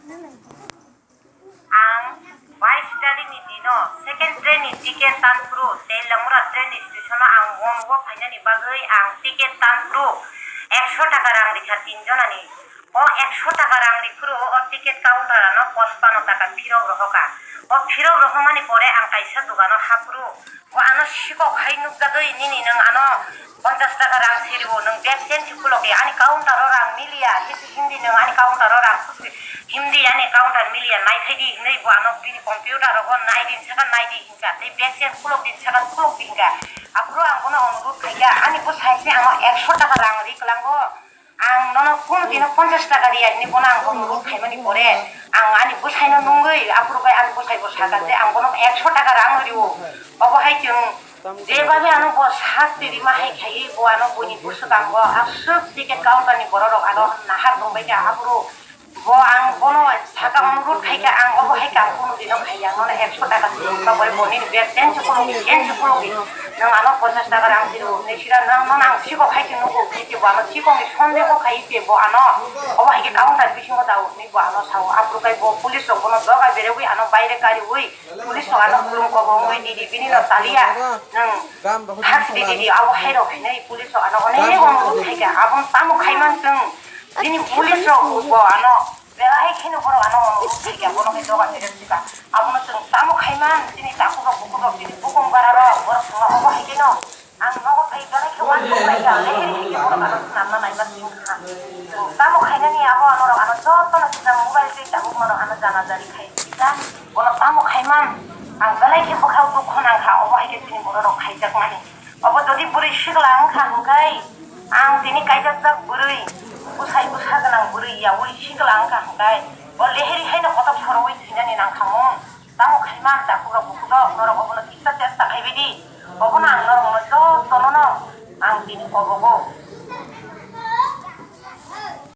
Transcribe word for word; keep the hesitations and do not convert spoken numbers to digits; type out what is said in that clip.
Ang bais tarikni dino second train ni ticket tan phuru Teliamura train ni station o ang one o phainani bagwi ang ticket tan phuru ekso taka rang rikha tin jonani. O ekso taka rang riphuru o ticket counter ano pochpano taka phirok rohorkha. O phirok rohormani pore ang kaisa dogano haphuru, o ano sikok hai nukjagwi, "Nini nwng ano ponchas taka rang siriwo, nwng bag change khulokdi, ani counter o rang miliya," hisi hindi nwng ani counter o rang khulokdi, hindi ani counter miliya, naithaidi hinwi bo ano bini computer rogo naidi hinwi sakha, naidi hinka, tei bag change khulokdi hinwi sakha, khulokdi hinka. Aphuru ang bono onurudh khaikha, ani bwsai se ano ekso taka rang ri kwlango. Ang nono kunu dino ponchas taka riya hinwi bono ang bono ruk khaimani pore, ang ani bwsaino nungwi aphuru bai ani bwsai bo sakha je ang bono ekso taka rang rio. Obo hai chwng jebabe ano bo sasti rima hai khaiwi bo ano buini bwswkango aswk ticket counter ni borok rok ano nahar tongbaikha aphuru bo ang bono saka onurudh khaikha ang obo hai kha ang kunu dino khaiya nono ekso taka se rukha bai bo nini bag tense khulokdi tense khulokdi nwng ano ponchas taka rang rio hinwi sira nwng nono ang sikok hai se nugo. Tei bo ano sikokni sondeho khai se bo ano obo hai khe counter bisingo dago hinwi bo ano sao. Aphuru khai bo police rok bono doga berwi ano baire kariwi police rok ano khulum kobo wngwi nini bini no chaliya nwng thak sidi didi abo hai rok hinwi police rok ano onek onek khai kha. Abono tamo khai man chwng bini police rok bo ano belai kheno borok ano khai kha, bono khai doga berwi kha. Abono chwng tamo khai man chini takhuk rok bukhuk rok chini bukung bara rok borok chwngno obo hai khe no. Ang nogo phai belai khe uansuk lai kha, leheri hai khe borok ano swnamna naima sing kha. Chwng tamo khainani abo anorok ano jotono kisa mobile tei tabuk mano ano jana jani khai kisa. Bono tamo khaiman ang belai khe bwkhao dukho nang kha, obo hai khe chini bororok khaijakmani. Obo jodi bwrwi sikla wng kha hwnkhe ang tini kaijakjak bwrwi, bwsai bwsa gwnang bwrwi yaui sikla wng kha hwnkhe bo leheri haino kotor sorowi thwinani nang kha mun. Tamo khaima ang takhuk rok bukhuk rok norok obono kisa chesta khaibai di. Obono ang norok no jotono no ang tini kobogo.